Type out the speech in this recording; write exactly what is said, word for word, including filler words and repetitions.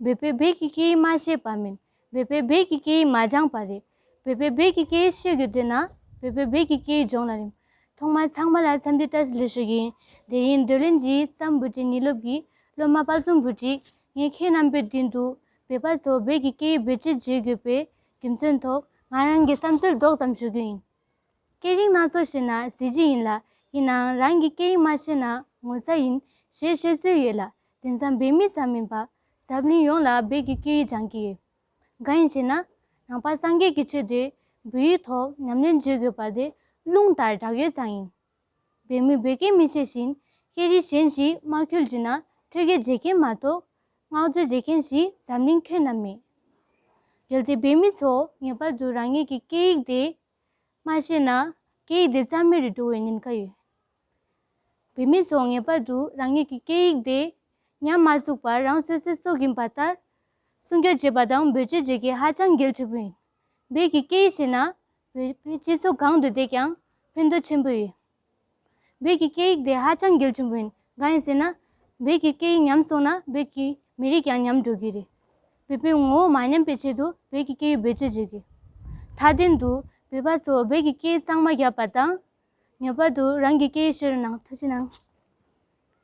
བོད་པས་བོད་ཀྱི་སྐད་ཡིག་མ་ཤེས་པ་མིན། བོད་པས་བོད་ཀྱི་སྐད་ཡིག་མ་སྦྱངས་པ་རེད། བོད་པས་བོད་ཀྱི་སྐད་ཡིག་ཤེས་དགོས་འདོད་ན་བོད་པས་བོད་ཀྱི་སྐད་ཡིག་སྦྱོང་ན་རིམ། ཐོག་མར་ཚང་མ་ལ་འཚམས་འདྲི་བཀྲ་ཤིས་བདེ་ལེགས་ཞུ་གི་ཡིན། དེ་རིང་བགྲོ་གླེང་གཞི་རྩ་འབུམ་ཕྲག་གཉིས་སློབ་ཀྱི་སློབ་མ་དཔལ་གསུམ་བུ་ཁྲིད། ངས་ཁྱེད་རྣམ་པའི་མདུན་དུ་བོད་པ་ཚོ་བོད་ཀྱི་སྐད་ཡིག་བེད་སྤྱོད་བྱེད་དགོས་པའི་རྒྱུ་མཚན་ཐོག་ང་རང་གི་བསམ་ཚུལ་རྡོག་ཙམ་ཞུ་རྒྱུ་ཡིན། སྐད་རིགས་སྣ་ཚོགས་ཤེས་ན་གཟི་བརྗིད་ཡིན་ལ། ཡིན་ནའང་རང་གི་སྐད་ཡིག་མ་ཤེས་ན་ངོ་ཚ་ཡིན་ཞེས་བཤད་སྲོལ་ཡོད་ལ། དེང་སང་བོད་མི་ཙམ་མིན་པར་འཛམ་གླིང་ཡོངས་ལ་བོད་ཀྱི་སྐད་ཡིག་སྦྱང་གི་ཡོད། གང་ཡིན་ཞེ་ན། ནང་པ་སངས་རྒྱས་ཀྱི་ཆོས་དེ་བོད་ཡིག་ཐོག་ཉམས་ལེན་བྱེད་དགོས་པ་དེ་རླུང་ལྟར་བསྒྲགས་ཡོད་ཙང་ཡིན། བོད་མི་བོད་སྐད་མི་ཤེས་བཞིན་སྐད་རིགས་གཞན་ཞིག་མ་ཁུལ་བྱས་ན་ཐོད་རྒལ་བྱེད་མཁན་མ་གཏོགས་བསྔགས་བརྗོད་བྱེད་མཁན་ཞིག་འཛམ་གླིང་ཁྱོན་ནས་མེད། གལ་ཏེ་བོད་མི་ཚོ་ངེས་པར་དུ་རང་ཉིད་ཀྱི་སྐད་ཡིག་དེ་མ་ཤེས་ན་སྐད་ཡིག་དེ་རྩ་མེད་རུ་འགྲོ་བའི་ཉེན་ཁ་ཡོད། བོད་མི་ཚོ་ངེས་པར་དུ་རང་ཉིད་ཀྱི་སྐད་ཡིག་དེ་ཉམས་མ་བཅུག་པར་རང་སོ་སོའི་སྲོག་ཡིན་པ་ལྟར་སྲུང་སྐྱོབ་བྱེད་པ་དང་བེད་སྤྱོད་བྱེད་རྒྱུ་ཧ་ཅང་གལ་ཆེན་པོ་ཡིན། བོད་ཀྱི་སྐད་ཡིག་ཤེས་ན་བོད་པའི་སྤྱི་ཚོགས་གང་དུ་བསྡད་ཀྱང་ཕན་ཐོགས་ཆེན་པོ་ཡོད། བོད་ཀྱི་སྐད་ཡིག་དེ་ཧ་ཅང་གལ་ཆེན་པོ་ཡིན། གང་ཡིན་ཟེར་ན། བོད་ཀྱི་སྐད་ཡིག་ཉམས་སོང་ན་བོད་ཀྱི་མི་རིགས་ཀྱང་ཉམས་འགྲོ་གི་རེད། བོད་པའི་ངོ་བོ་མ་ཉམས་པའི་ཆེད་དུ་བོད་ཀྱི་སྐད་ཡིག་བེད་སྤྱོད་བྱེད་དགོས། མཐའ་དོན་དུ་བོད་པ་ཚོ་བོད་ཀྱི་སྐད་ཡིག་གཙང་མ་རྒྱག་པ་དང་། ངེས་པར་དུ་རང་གི་སྐད་ཡིག་ཤེས་རོགས་གནང་། ཐུགས་རྗེ་གནང་།